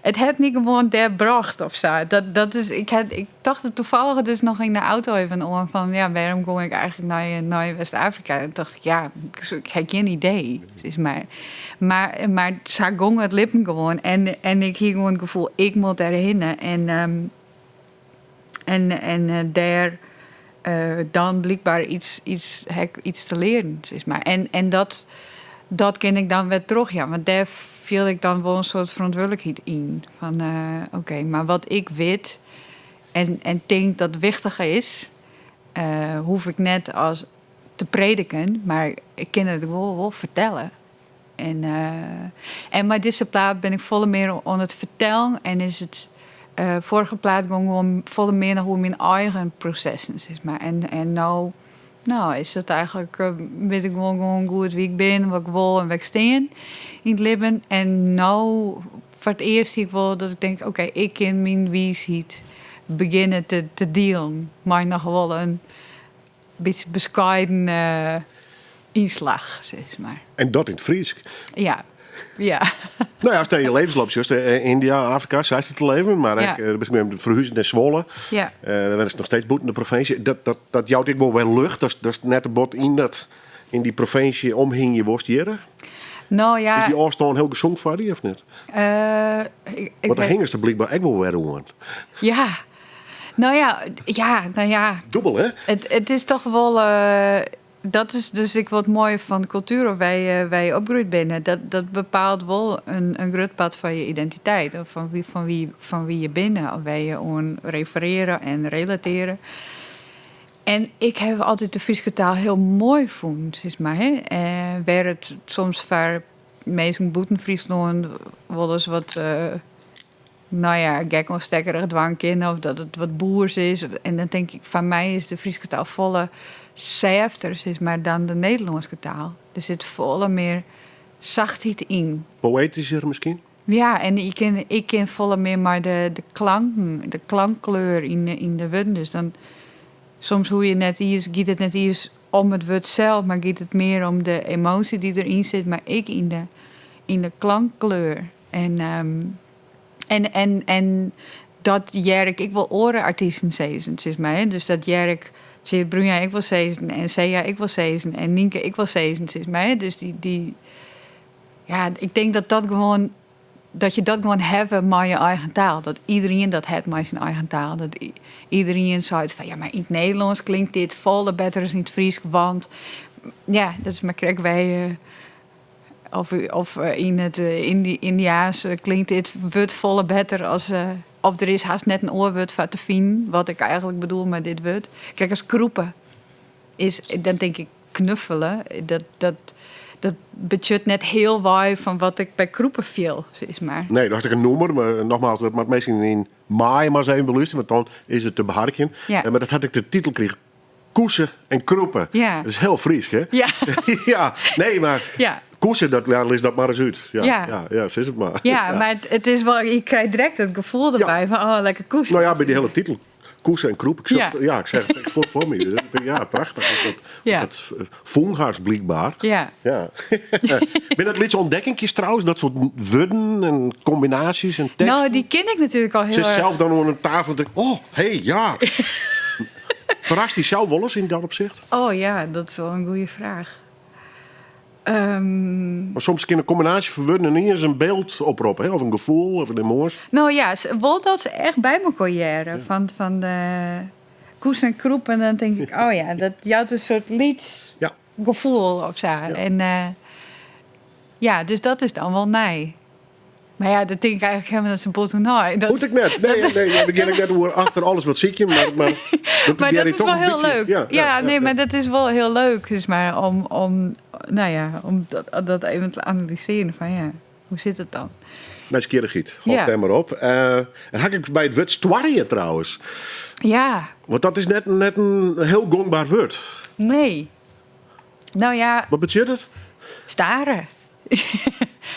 it hat my gewoan dêr brocht of sa. Dat, dat is, ik, ha, ik tocht it toevallig dus noch yn de auto even oan fan, ja, wêrom gong ik eigentlik nei West-Afrika? En tocht ik, ja, ik ha gjin idee, sis mar. Mar, mar sa gong it libben gewoan. En, en ik hie gewoan it gefoel, ik moat dêrhinne. En, en, en dêr dan blykber iets, iets, ha ik iets te learen, sis mar. En, en dat, dat kin ik dan wer trochjaan. Want dêr fiel ik dan wol in soart ferantwurdlikheid yn. Fan oké, mar wat ik wit en, en tink dat wichtich is, hoech ik net as te prediken, mar ik kin it wol, wol fertelle. En, en mei dizze plaat bin ik folle mear oan it fertellen en is it foarige plaat gong gewoan folle mear noch oer myn eigen prosessen, sis mar. En, en no, no is it eigentlik, wit ik gewoan, gewoan goed wa't ik bin, wat ik wol en wêr't ik stean yn it libben. En no, foar it earst hie ik wol dat ik tink, oké, ik kin myn wiisheid begjinne te, te dielen. Mei noch wol in bytsje beskeiden ynslach, sis mar. En dat yn it Frysk? Ja, ja. Nou ja, ast nei je levensloop sjochst, India, Afrika, seist it te leven, mar ek, bist ferhuze nei Zwolle. Ja. Dêr is noch steeds bûten de provinsje. Dat, dat, dat jout ek wol wer lucht, datst net te bot yn, dat, yn dy provinsje omhingje wolst hjir. No ja. Is dy ôfstân hiel gesûn foar dy of net? Ik Want dêr hingest der blykber ek wol wer oan. Ja. No ja, ja, no ja. Dûbel, hè? It is toch wol. Dat is dus ek wat moai fan kultuer of wêr't je opgroeid binne. Dat, dat bepaalt wol in grut part fan je identiteit. Of fan wie je binne. Of wêr't je oan referearje en relatearje. En ik ha altyd de Fryske taal hiel moai fûn, sis mar. Hè? Wêr't it soms foar minsken bûten Fryslân wolris wat, nou ja, gek oanstekkerich dwaan kin of dat it wat boers is. En dan tink ik, foar my is de Fryske taal folle sêfter, sis mar, dan de Nederlânske taal. Der sit folle mear sachtheid yn. Poëtysker miskien? Ja, en ik kin folle mear mei de klanken, de klankkleur yn de wurden. Dus dan soms hoech je net iens, giet it net iens om it wurd sels, mar giet it mear om de emoasje dy't deryn sit, mar ek yn de klankkleur. En, en, en dat hear ik ek wol oare artysten sizzen, sis mar. Hè. Dus dat hear ik Tjeerd Bruinja ek wol sizzen en Sea ek wol sizzen en Nynke ek wol sizzen, sis mar. Hè. Dus dy, ja, ik tink dat dat gewoan, dat je dat gewoan hawwe mei je eigen taal. Dat iderien dat hat mei syn eigen taal. Dat iderien seit fan ja, mar yn it Nederlânsk klinkt dit folle better as yn it Frysk, want ja, dat is mar krekt wy. Of, of yn it Yndiaans klinkt dit wurd folle better as. Of der is hast net in oar wurd foar te finen, wat ik eigentlik bedoel mei dit wurd. Krekt as krûpe is, dan tink ik knuffele. Dat, dat, dat betsjut net hiel wei fan wat ik by krûpe fiel, sis mar. Nee, dat is ek in nûmer, mar nogmaals, dat moat minsken yn maaie mar ris even belústerje, want dan is it te beharkjen. Ja. Mar dat hat ek de titel krigen. Koese en krûpe. Ja. Dat is hiel Frysk, hè? Ja. Ja, nee, mar Ja. koese, dat, ja, lis dat mar ris út. Ja, Ja. ja, ja, sis it mar. Ja, mar it is wol, je krije direkt it gefoel derby fan, oh, lekker koese. No ja, by dy hiele titel. Koese en kroep. Ik Ja. ja, ik zeg het echt voor me. Dus ik denk, ja, prachtich. Dat, Ja. dat fûn blykber. Ja. Ja. Binne dat lytse ûntdekkinkjes trouwens? Dat soart wurden en kombinaasjes en teksten? Nou, dy ken ik natuerlik al hiel Ze erch. sels dan oan in tafel en denkt, oh, hé, ja. Ferrast dysels wolris yn dat opsicht? Oh ja, dat is wol in goede fraach. Mar soms kin in kombinaasje fan wurden yniens in byld oproppe, hè? Of in gefoel of in emoasje. No ja, wol dat se echt by mekoar hearre. Fan de koes en kroep. En dan tink ik, oh ja, dat jout in soart lyts gefoel of sa. En ja, dus dat is dan wol nij. Mar ja, dat tink ik eigentlik hielendal net sa bot oer nei. Dat, Hoecht ek net. Nee, nee, we geane ek net oer achter alles wat sykje, mar we Maar probearje dat is toch wel in heel bytsje- leuk. Ja, Ja, nee, maar dat is wel heel leuk. Dus maar om, nou ja, om dat even te analyseren van ja, hoe zit het dan? Nijsgjirrichheid, hâld dêr mar op. En ha ik by it wurd stoarje trouwens. Ja. Want dat is net in hiel gongber wurd. Nee. Nou ja. Wat betsjut it? Staren.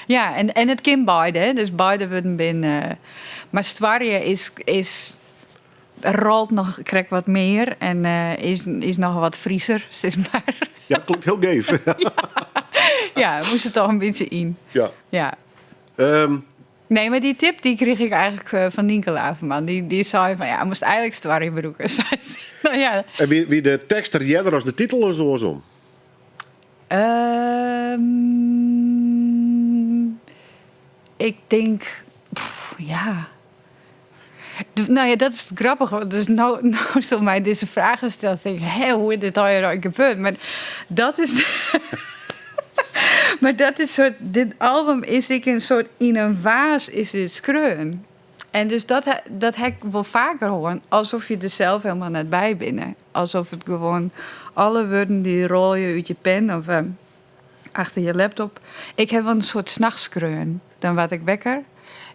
Ja, en it kin beide. Hè. Dus beide wurden binne. Mar stoarje is rolt noch krekt wat mear en is noch wat Frieser, sis mar. Ja, it klinkt hiel geef. Ja, moast der dochs in bytsje yn. Ja. Nee, mar dy tip dy krige ik eigentlik fan Nynke Laverman. Dy sei fan ja, moatst eigentlik stoarje brûke. Sei se. Nou ja. En wie de tekst der earder as de titel of oarsom? Ik tink, pff, ja. Nou ja, dat is it grappige. Dus no sil my dizze fragen steld, tink ik, hè, hoe is dit allegear gebeurd? Mar dat is. Maar dat is soart, dit album is ek in soart, yn in waas is dit skreaun. En dus dat ha ik wol faker hân, alsof je der sels hielendal net by binne. Alsof it gewoan alle wurden dy rôlje út je pen of achter je laptop. Ik ha wol in soart nachts skreaun. Dan waard ik wekker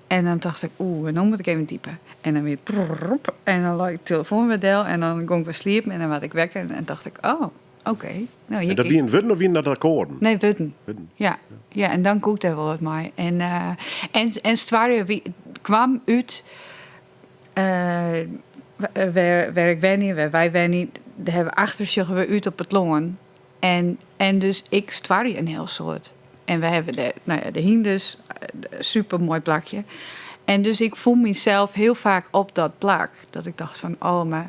en dan tocht ik, oeh, no moat ik even type. En dan wer prrrp, en dan lei ik de telefoan wer del en dan gong ik wer sliepen en dan waard ik wekker en tocht ik, oh, oké. Nou, En dat wienen wurden of wienen dat akkoarden? Nee, wurden. Wurden. Ja. Ja, en dan koe ik dêr wol wat mei. En stoarje kaam út wêr ik wenje, wêr wy wenje, dêr hawwe we achter sjogge we út op it lân. En dus ik stoarje in hiel soad. En we hawwe de, nou ja, de hynders, super moai plakje. En dus ik fûn mysels hiel faak op dat plak. Dat ik tocht fan, oh, mar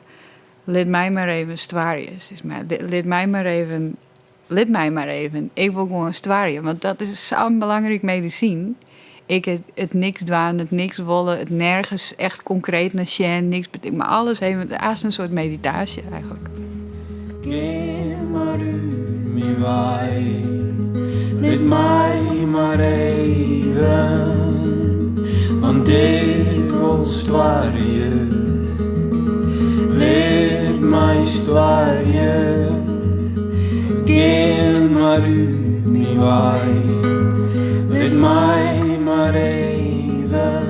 lit my mar even stoarje. Sis mar, lit my mar even, lit my mar even. Ik wol gewoan stoarje, want dat is sa'n belangryk medisyn. Ik it niks dwaan, it niks wolle, it nergens echt konkreet nei sjen, niks betinke, mar alles even, it in soart meditaasje eigentlik. Gean mar út myn wei, lit my mar even, want ik wol stoarje. Lit my stoarje, gean mar út myn wei, lit my mar even.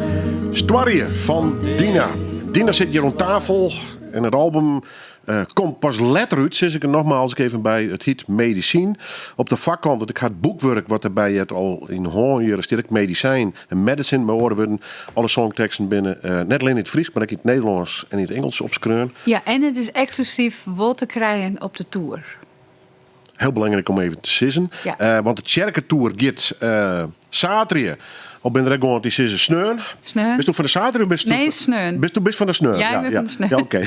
Stoarje fan Dina. Dina sit hjir oan tafel en it album komt pas letter út, sis ik der nogmaals even by. It hjit Medisyn. Op de foarkant, want ik ha it boekwurk wat derby heart al yn hân hjir, stiet ek medisyn en medicine, mei oare wurden. Alle songteksten binne net allinne yn it Frysk, mar ek yn it Nederlânsk en yn it Ingelsk opskreaun. Ja, en it is eksklusyf wol te krijen op de toer. Hiel belangryk om even te sizzen. Want de tsjerketoer giet saterdei. Of binne der ek guon dy't sizze sneon? Sneon. Bisto fan de saterdei of bist Nee, sneon. Bist bist fan de sneon? Ja, ik bin fan de sneon. Ja, oké.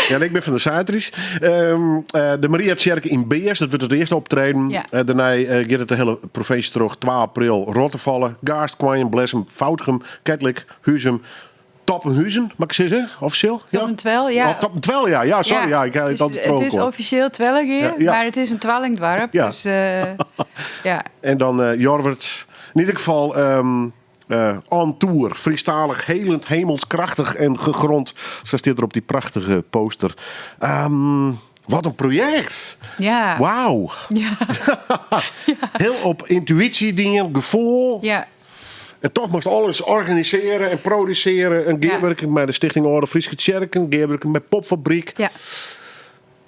Ja, ik bin fan de saterdeis. De Mariatsjerke yn Bears, dat wurdt it earste optreden. Dêrnei giet it de hiele provinsje troch. 2 april Rottefalle, Gaast, Koarnjum, Blessum, Foudgum, Ketlik, Huzum, Toppenhuzen, moat ik sizze, offisjeel? Ja? Top en ja. Of Top en Twel, ja. Ja, sorry. Ja, ik Het is offisjeel Twellegea, mar it is in twallingdoarp. Dus, ja. En dan Jorwert, yn ieder gefal on tour. Frysktalich, helend, hemelskrachtich en gegrond. Sa stiet der op dy prachtige poster. Wat in projekt! Wauw! Hiel op yntuysje dien, gefoel. En dochs moatst alles organisearje en produsearje. In gearwurking mei de Stichting Alde Fryske Tsjerken, gearwurking mei Popfabryk.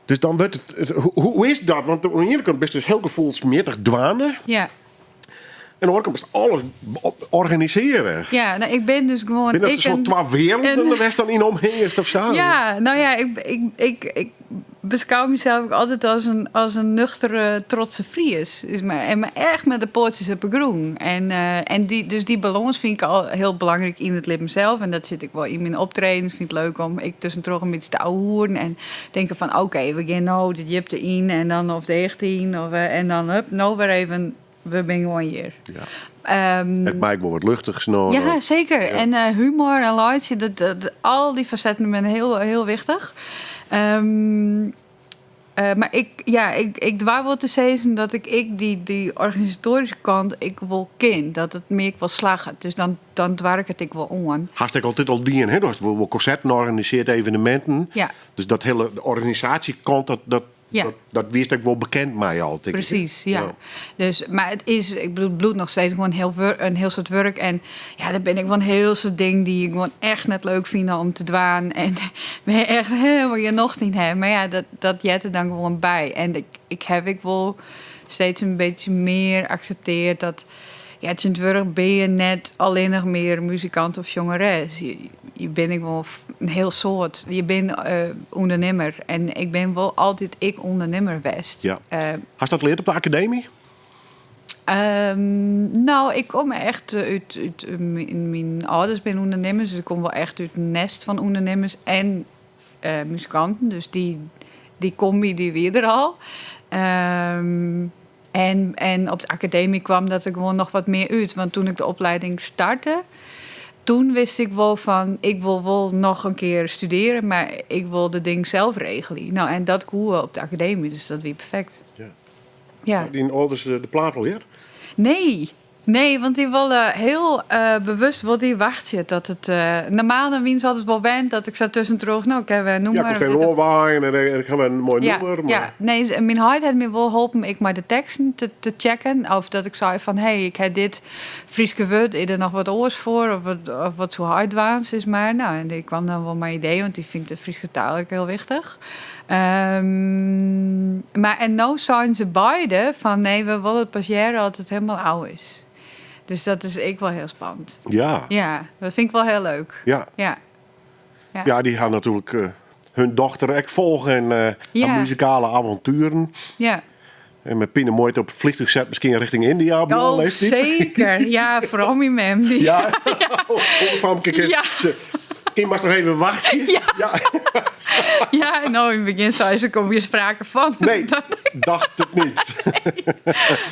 Dus dan wurdt it, hoe is dat? Want oan de iene kant bist dus hiel gefoelsmjittich dwaande. En de oare kant moatst alles organisearje. Ja, no, ik bin dus gewoan. Binne dat ik soart twa werelden wêr'tst dan yn omhingest of sa? Ja, no ja, ik beskou mysels ek altyd as in nuchtere, trotse Fries. Is mar, en mar echt mei de poatsjes op 'e grûn. En dus dy balâns fyn ik al hiel belangryk yn it libben sels. En dat sit ek wol yn myn optredens. Fyn it leuk om ek tuskentroch in bytsje te ouwehoeren. En tinke fan oké, we gean no de djipte yn en dan of de hichte yn. Of, en dan hup, no wer even, we binne gewoan hjir. Ja. It mei ek wol wat luchtichs no. Ja, seker. Ja. En humor en laitsje, al dy fasetten binne hiel, hiel wichtich. Mar ik, ja, ik doar wol te sizzen dat ik ek dy organisatoaryske kant ek wol kin. Dat it my ek wol slagget. Dus dan doar ik it ek wol oan. Hast ek altyd al dien, hè? Do hast wol konserten organisearre, eveneminten. Ja. Dus dat hiele organisaasjekant, Ja. dat wiest ek wol bekend mei al, tink ik. Presys, ja. Dus, mar it is, ik bedoel, it bliuwt noch steeds gewoan in hiel soad wurk. En ja, der binne ek wol in hiel soad dingen dy't ik gewoan echt net leuk fyn om te dwaan. En wêr't ik echt hielendal gjin nocht yn ha. Mar ja, dat heart der dan gewoan by. En ik ha ek wol steeds in bytsje mear akseptearre dat, ja, tsjintwurdich binne je net allinnich mear muzikant of sjongeres. Je binne ek wol in hiel soad. Je binne ûndernimmer. En ik bin wol altyd ek ûndernimmer west. Ja. Hast dat leard op de akademy? No, ik kom echt út myn âlders binne ûndernimmers, dus ik kom wol echt út in nest fan ûndernimmers en muzikanten. Dus dy komby dy wie der al. En op de akademy kwam dat der gewoan noch wat mear út. Want toen ik de opleiding starte, toen wist ik wol fan, ik wol wol noch in kear studearje, mar ik wol de dingen sels regelje. No, en dat koe op de akademy, dus dat wie perfekt. Ja. Ja. Dyn âlders de plaat al heard? Nee. Nee, want dy wolle hiel bewust wol dy wachtsje dat it, normaal dan wiene se altyd wol wend dat ik sa tuskentroch, no, ik ha wer in nûmer. Ja, komt even oanwaaien en ik ha wer in moai nûmer. Mar... Ja, nee, myn heit hat my wol holpen ek mei de teksten te checken. Of dat ik sei fan, hé, ik ha dit Fryske wurd, is der noch wat oars foar? Of wat soe hy dwaan, sis mar. No, en dy kwam dan wol mei ideeën, want dy fynt de Fryske taal ek hiel wichtich. Mar en no seinen se beide fan nee, we wolle it pas hearre as it hielendal ôf is. Dus dat is ek wol hiel spannend. Ja. Ja, dat fyn ik wol hiel leuk. Ja. Ja. Ja. Ja, dy ha natuerlik hun dochter ek folge en har muzikale avontueren. Ja. En mei pine muoite op it fleantúch set, miskien rjochting India op jonge Oh, leeftiid. seker. Ja, foaral myn mem. Dy- Ja, oh, famke, Ja. kin moatst noch even wachtsje. Ja. Ja. Ja, no, yn it begjin sei se, kom gjin sprake fan. Nee, dacht it net.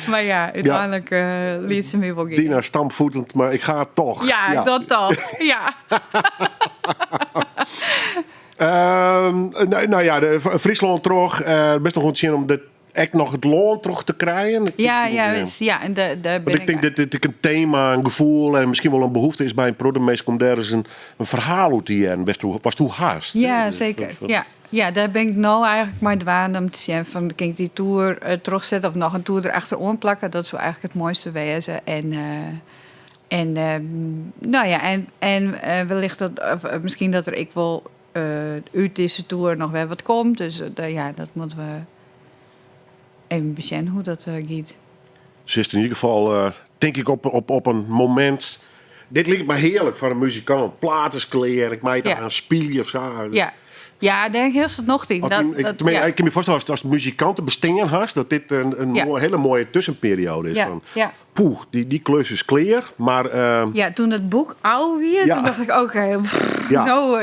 Mar ja, úteinlik liet se my wol gean. Dina stampvoetend, mar ik ga toch. Ja, dat toch. Ja. No ja, de Fryslân troch. Bist noch oan it sjen om dit ek noch it lân troch te krijen? Ja, ja, wis. Ja, en dêr bin Want ik tink dat dit ek in tema, in gefoel en miskien wol in behoefte is by in protte minsken om dêr ris in ferhaal oer te hearren, watsto hast. Ja, seker. Ja. Ja, dêr bin ik no eigentlik mei dwaande om te sjen fan kin ik dy toer trochsette of noch in toer derachteroan plakke. Dat soe eigentlik it moaiste wêze. En no ja, en wellicht dat, of miskien dat der ek wol út dizze toer noch wer wat komt. Dus ja, dat moatte we even besjen hoe't dat giet. Sitst yn ieder gefal, tink ik, op in momint. Dit liket my hearlik foar in muzikant. Plaat is klear, ik mei it aanst spylje of sa. Ja, ja, dêr hielst it nocht yn. Ik kin my foarstelle, ast muzikanten bestean hast, dat dit in hiele moaie tuskenperioade is. Fan, poeh, dy klus is klear, mar Ja, toen it boek ôf wie, toen dacht ik, oké,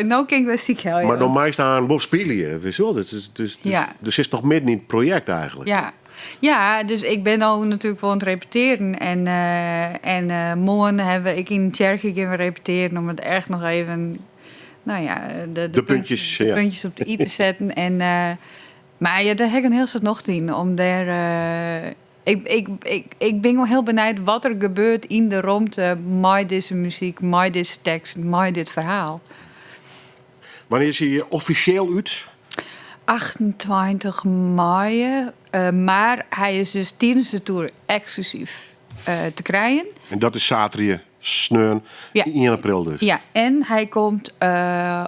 no kin ik wer sykhelje. Mar no meist aanst wol spylje, witst wol. Dus sitst noch midden yn it projekt eigentlik. Ja. Ja, dus ik bin no natuerlik wol oan it repetearen. En moarn hawwe we ek yn de tsjerke gean we repetearen om it echt noch even, no ja, de De puntjes, de ja. puntjes op de i te setten. En, mar ja, dêr ha ik in hiel soad nocht yn. Om dêr, ik bin wol hiel benijd wat der gebeurt yn de romte mei dizze muzyk, mei dizze tekst, mei dit ferhaal. Wannear is hy offisjeel út? 28 maaie. Mar hy is dus tidens de toer eksklusyf te krijen. En dat is saterdei, sneon, 1 april dus. Ja, en hy komt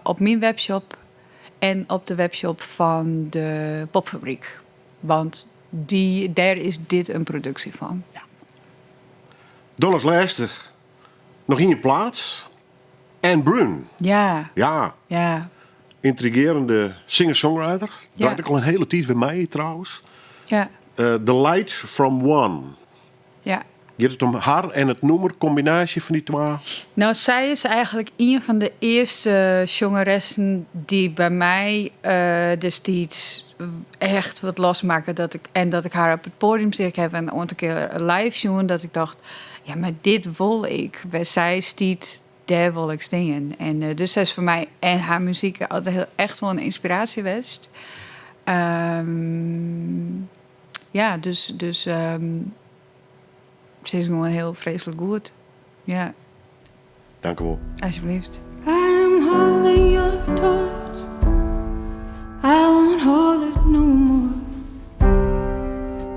op myn webshop en op de webshop fan de Popfabryk. Want dêr is dit in produksje fan. Ja. Dan as lêste noch ien plaat. Anne Brun. Ja. Ja. Ja. Yntrigearjende singer-songwriter. Draait ek al in hiele tiid wer mei trouwens. Ja. The Light from One. Ja. Giet it om har en it nûmer, kombinaasje fan dy twa? No, sy is eigentlik ien fan de earste sjongeressen dy't by my destiids echt wat losmakke. Dat ik, en dat ik har op it poadium seach. Ik ha in oantal kear live sjoen dat ik tocht, ja, mar dit wol ik. Wêr sy stiet, dêr wol ik stean. En dus sy is foar my en har muzyk altyd hiel, echt wol in ynspiraasje west. Ja, dus se is gewoan hiel freeslik goed. Ja. Dankjewol. Alsjeblieft. I'm holding your torch. I won't hold it no more.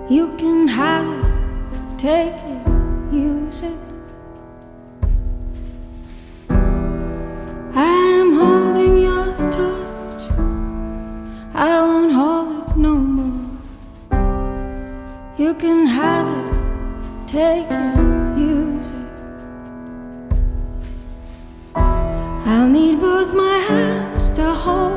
You can have it, take it, use it. I'm holding your torch. I won't hold it no more. You can have it, take it, use it. I'll need both my hands to hold.